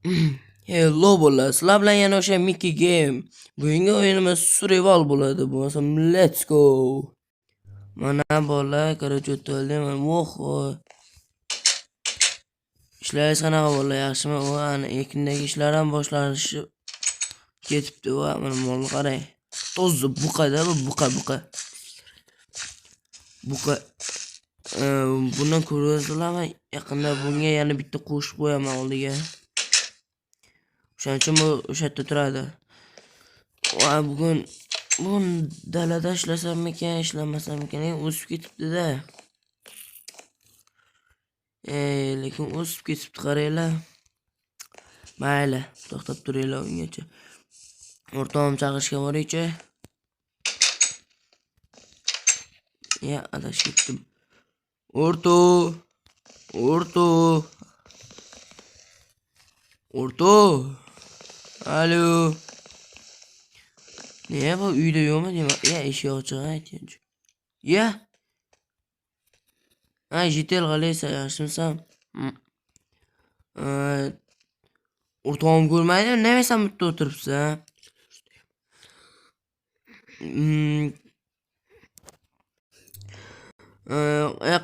Hello bolalar, sizlar bilan yana o'sha Mickey Game. Bugungi o'yinimiz Survival bo'ladi. Bo'lmasam let's go. Mana bolalar, короче, o'tdim. Voh. Ishlaringiz qanaqa bolalar, yaxshimi? O, ana ekindagi ishlar ham boshlanishi ketibdi. Va mana molni qarang. Toza buqada bu buqa buqa. Buqa. Bundan ko'ryapsizlarmi? Yaqinda bunga yana bitta qo'shib qo'yaman oldiga. O'shaning uchun bu o'sha yerda turadi. Va bugun dalada ishlasammikan, ishlamasammikan, o'sib ketibdi-da. Lekin o'sib ketibdi, qaranglar. Mayli, to'xtab turinglar ungacha. O'rtog'im chaqirishga boraychi. Ya, adashib ketdim. O'rto! O'rto! O'rto! Alo. Ne bu uyda yo'qmi deyman. Ya eshik ochiq aytgancha. Ya. Ha, jitel qalaysan, yaxshimisan? O'rtog'im ko'rmaydimi? Nima sen bu yerda o'tiribsan?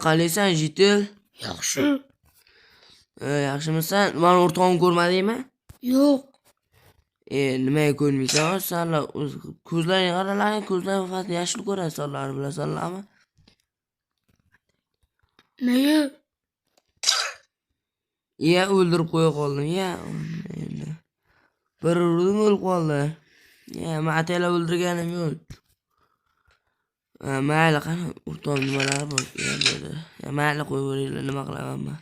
Qalaysan, jitel? Yaxshi. Yaxshimisan? Mani o'rtog'im ko'rmadingmi? Yo'q. Nimaga ko'rmaysan? Sanlar o'z ko'zlaring qaralaring, ko'zlaring faqat yashil ko'rasanlar, bilasanlarmi? Nega? Ya o'ldirib qo'ya qoldim. Ya endi. Bir urdim o'lib qoldi. Ya men ataylab o'ldirganim yo'q. Mayli, qani o'rtog'im nimalari bor? Ya bu yerda. Ya mayli qo'yaveringlar, nima qilaman men.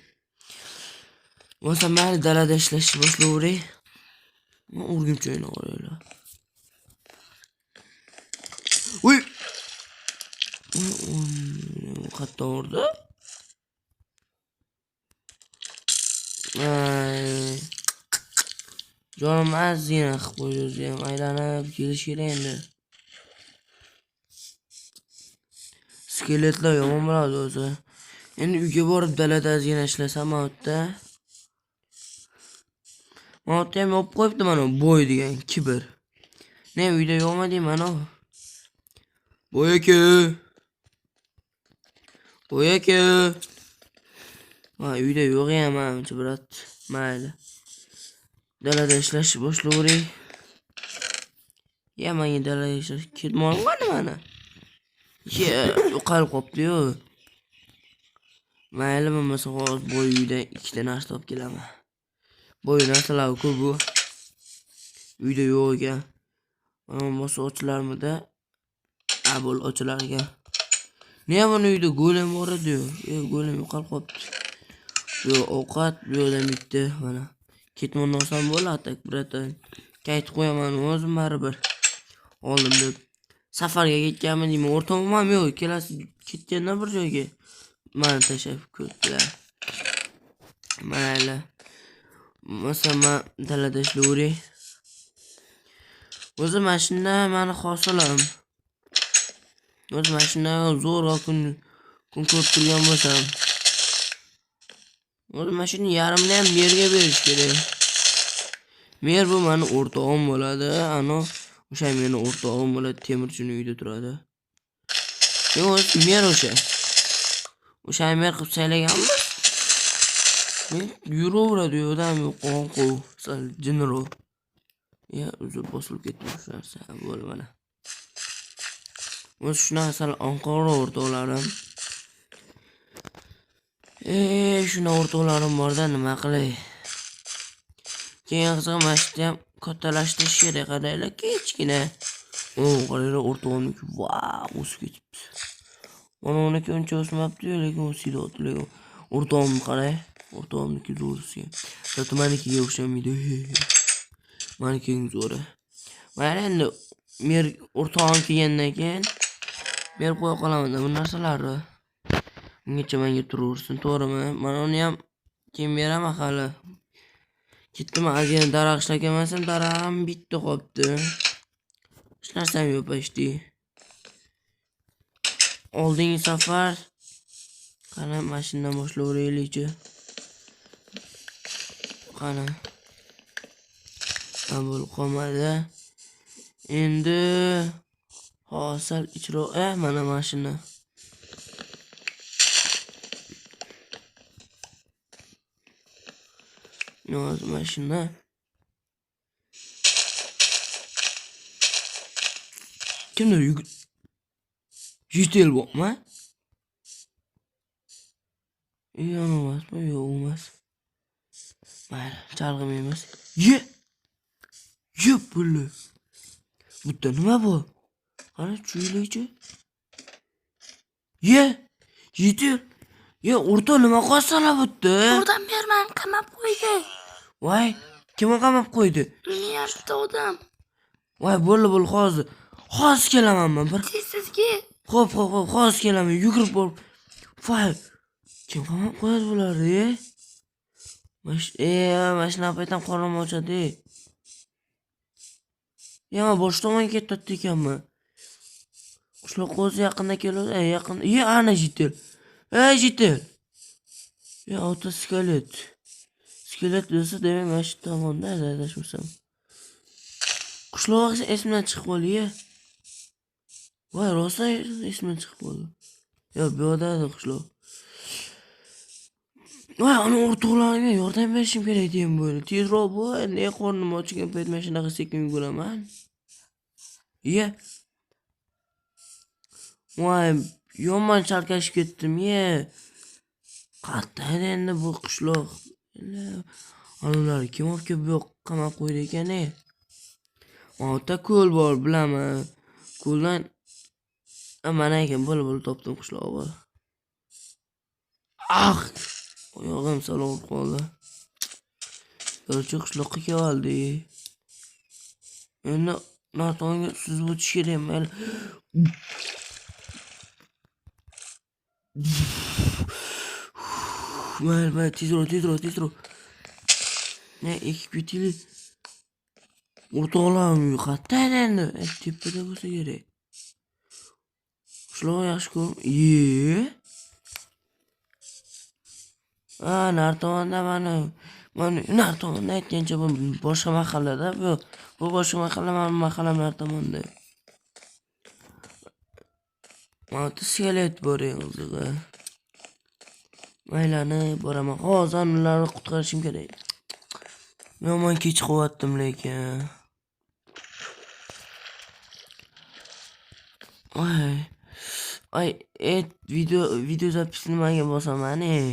Bo'lsa mayli dalada ishlashni boshlayveray. O'rgimcha o'yna qaranglar. Uy! Qayerdan urdi? Ay. Jonim ozgina qilib qo'ydi o'zi ham. Aylanib kelish kerak endi. Skeletlar yomon bo'ladi o'zi. Endi uyga borib dalada ozgina ishlasam mana bu yerda. Mana bu yerda ham yopib qo'yibdi mana boy degan kibr. Ne uyda yo'qmi deyman o. Boy aka. Boy aka. Ha, uyda yo'q ham manimcha, brat. Mayli. Dalada ishlashni boshlayveray. Ya menga dalada ishlash ketmon qani mana. Ya yo'qolib qolibdi-yu. Mayli, bo'lmasa hozir boy uydan ikkita narsa olib kelaman. Boy narsalar ko'p bu. Uyda yo'q ekan. Mana bo'lmasa ochilarmidi? Ha, bo'ldi, ochilar ekan. Nega buni uyda golem bor edi-yu? Golem yo'qolib qolibdi. Bu ovqat bu yerdan bitta mana. Ketmon olsam bo'ladi, tak bratan. Qaytib qo'yaman o'zim baribir. Oldim deb. Safarga ketganmi deyman, o'rtog'im ham yo'q, ikkalasi ketgandan bir joyga. Mani tashlab ketdilar. Mayli. Masalan, men dalada ishlayveray. O'zi mana shunda mani hosilim. O'zi mana shunda zo'rg'a kun ko'rib turgan bo'lsam. O'zi mana shuni yarmini ham merga berish kerak. Mer bu mani o'rtog'im bo'ladi. Ano o'sha meni o'rtog'im bo'ladi, temirchini uyida turadi. Yo'q, o'zi mer o'sha. O'sha mer qilib saylaganmiz. Men yuraveradi u yerdan qo'nquv, sal jinroq. Ya o'zi bosilib ketdi shu narsa. Bo'ldi mana. O'zi shunaqa sal anqo'roq o'rtoqlarim. Shuna o'rtoqlarim borda nima qilay? Keyin qizig'i mana shu ham kattalashtirish kerak, qaranglar, kichkina. O, qaranglar o'rtog'imniki, vau, o'sib ketibdi. Mana uniki uncha o'smabdi-yu, lekin o'siyapti, lekin o'rtog'imni qarang, o'rtog'imniki zo'r o'sgan. Zато manikiga o'xshamaydi. Manikining zo'ri. Mayli endi mer o'rtog'im kelgandan keyin berib qo'ya qolaman bu narsalarni. Ungacha menga turaversin, to'g'rimi? Mana uni ham keyin beraman hali. Ketdim, ozgina daraxt ishlab kelmasam, daraxtim bitta qolibdi. Hech narsam yo'q почти. Oldingi safar qani mana shundan boshlayveraylikchi. Qani. Qabul qolmadi. Endi hozir ichroq, mana mashina. Hozir mashina. Kimdir Jitel bormi? Yo'q, emasmi? Yo'q, emas. Mayli, chalg'imaymiz. Ye! Ye, pulli. Bu nima bu? Qani, chuylikchi. Ye! Jitel. Ye, o'rtoq nima qilyapsan bu yerda? Yordam bermang, qamab qo'ydi. Voy, kim qamab qo'ydi? Meni ham bitta odam. Voy, bo'ldi, bo'ldi, hozir. Hozir kelaman men bir. Tez kel. Xo'p, xo'p, xo'p, hozir kelaman. Yugurib borib. Voy, kim qamab qo'yadi bularni? Mana shunaqa payt ham qornim ochadi. Ya, men bosh tomonga ketyapti ekanman. Qishloq o'zi yaqinda keladi, yaqin. Ye, ana jitel. Ey, jitel. Ya, ota skelet. Skelet desa, demak, mana shu tomonda adashmasam. Qishloq esimdan chiqib qoldi, ye. Voy, rosa esimdan chiqib qoldi. Yo, bu yoqda edi qishloq. Voy, ana o'rtoqlarimga yordam berishim kerak deyman bo'ldi. Tezroq bo'l, ne qornim ochgan payt mana shunaqa sekin yuguraman. Ye. Voy, yomon chalkashib ketdim, ye. Qayerda edi endi bu qishloq? Ular kim olib kelib bu yoqqa qamab qo'ydi ekan, e? Ota ko'l bor, bilaman. Ko'ldan mana ekan, bo'ldi, bo'ldi, topdim qishloq bor. Ah! Oyog'im sal og'rib qoldi. Короче, qishloqqa kelib oldik. Endi nartomonga suzib o'tish kerak, mayli. Mayli, mayli, tezroq, tezroq, tezroq. Ne, ekib ketaylik. O'rtoqlarim uyi qayerda edi endi? Tepada bo'lsa kerak. Qishloq yaxshi ko'rim. Ye. Ha, nartomonda mana nari tomonda aytgancha bu boshqa mahallada, bu boshqa mahalla, mana mahallam nari tomonda. Mana bu skelet bor eng qizig'i. Aylanib boraman. Hozir ularni qutqarishim kerak. Yomon kech qolyaptim lekin. Ay, ay, et, video zapis nimaga bosaman, ey?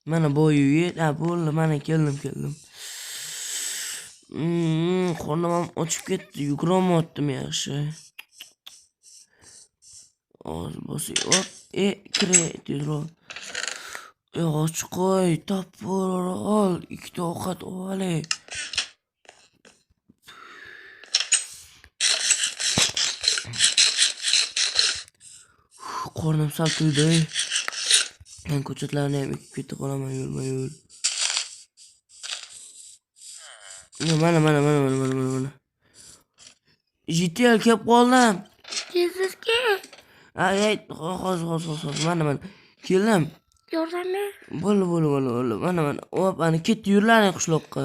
Mana bu uyi, ha, bo'ldi, mana keldim, keldim. Qornim ham ochib ketdi, yugurolmayaptim yaxshi. Hozir bosay, hop, kiray tezroq. Och qo'y, topib ol, ikkita ovqat olay. Qornim sal to'ydi. Men ko'chatlarni ham ekib keta qolaman yo'lma-yo'l. Mana, mana, mana, mana, mana, mana, mana. Jitel kelib qoldim. Tez kel. Ay, ay, hozir, hozir, hozir, mana, mana. Keldim. Yordam ber. Bo'ldi, bo'ldi, bo'ldi, bo'ldi. Mana, mana. Hop, ana ketdi, yurlaring qishloqqa.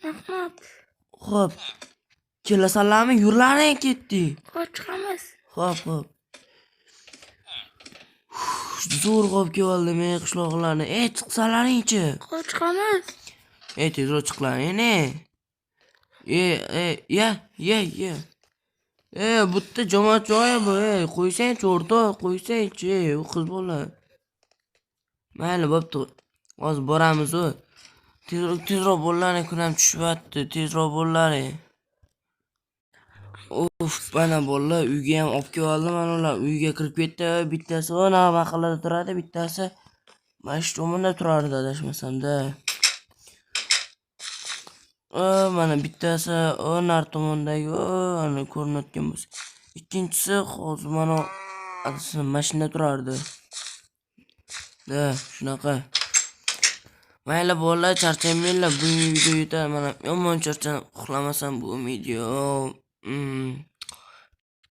Rahmat. Xo'p. Kelasanlarmi? Yurlaring ketdik. Xo'p, chiqamiz. Xo'p, xo'p. Zo'r olib keldim, ey qishloqlarni. Ey, chiqsalaringchi. Xo'p, chiqamiz. Ey, tezroq chiqlaring, ey. Ey, ey, ya, ya, ya. Ey, bu yerda jamoat joyi bu, ey, qo'ysangchi o'rtoq, qo'ysangchi, ey, u qiz bola. Mayli, bo'pti. Hozir boramiz u. Tezroq, tezroq bo'llaring, kun ham tushyapti. Tezroq bo'llaring. Uf, mana bolalar uyga ham olib kelib oldim, mana ular uyga kirib ketdi. Bittasi ona mahallada turadi, bittasi mana shu tomonda turardi adashmasam-da. Mana bittasi o nar tomondagi, o, ana ko'rinayotgan bo'lsa. Ikkinchisi hozir mana adashmasam mashinada turardi. Da, shunaqa. Mayli bolalar, charchamanglar, bugungi video yetadi. Mana yomon charchadim, uxlamasam bo'lmaydi.